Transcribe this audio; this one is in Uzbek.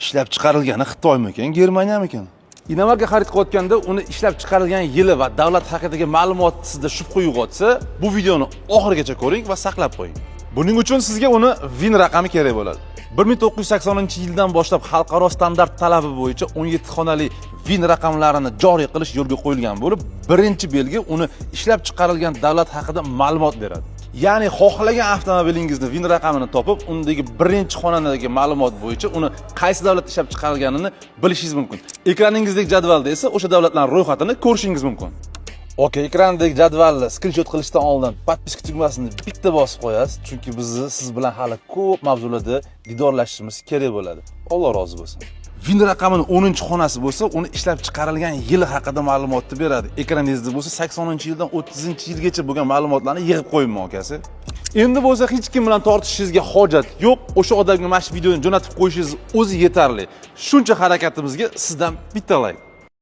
Ishlab chiqarilgani Xitoymikan, Germaniyamikan? Inomarka xarid qilayotganda uni ishlab chiqarilgan yili va davlat haqidagi ma'lumot sizda shubha uyg'otsa, bu videoni oxirigacha ko'ring va saqlab qo'ying. Buning uchun sizga uni VIN raqami kerak bo'ladi. 1980-yildan boshlab xalqaro standart talabi bo'yicha 17 xonali VIN raqamlarini joriy qilish yo'lga qo'yilgan bo'lib, birinchi belgi uni ishlab chiqarilgan davlat haqida ma'lumot beradi. Ya'ni xohlagan avtomobilingizni VIN raqamini topib, undagi birinchi xonadagi ma'lumot bo'yicha uni qaysi davlatda ishlab chiqarilganini bilishingiz mumkin. Ekraningizdagi jadvalda esa o'sha davlatlarning ro'yxatini ko'rishingiz mumkin. Okey, ekrandagi jadvalni skrinshot qilishdan oldin подписка tugmasini bitta bosib qo'yasiz, chunki bizni siz bilan hali ko'p mavzularda didorlashishimiz kerak bo'ladi. Alloh rozi bo'lsin. VIN raqamini 10-xonasi bo'lsa, uni ishlab chiqarilgan yili haqida ma'lumotni beradi. Ekraningizda bo'lsa 80-yildan 30-yilgacha bo'lgan ma'lumotlarni yig'ib qo'yibman, akasi. Endi bo'lsa hech kim bilan tortishishingizga hojat yo'q. O'sha odamga mana shu videoni jo'natib qo'yishingiz o'zi yetarli. Shuncha harakatimizga sizdan bitta like.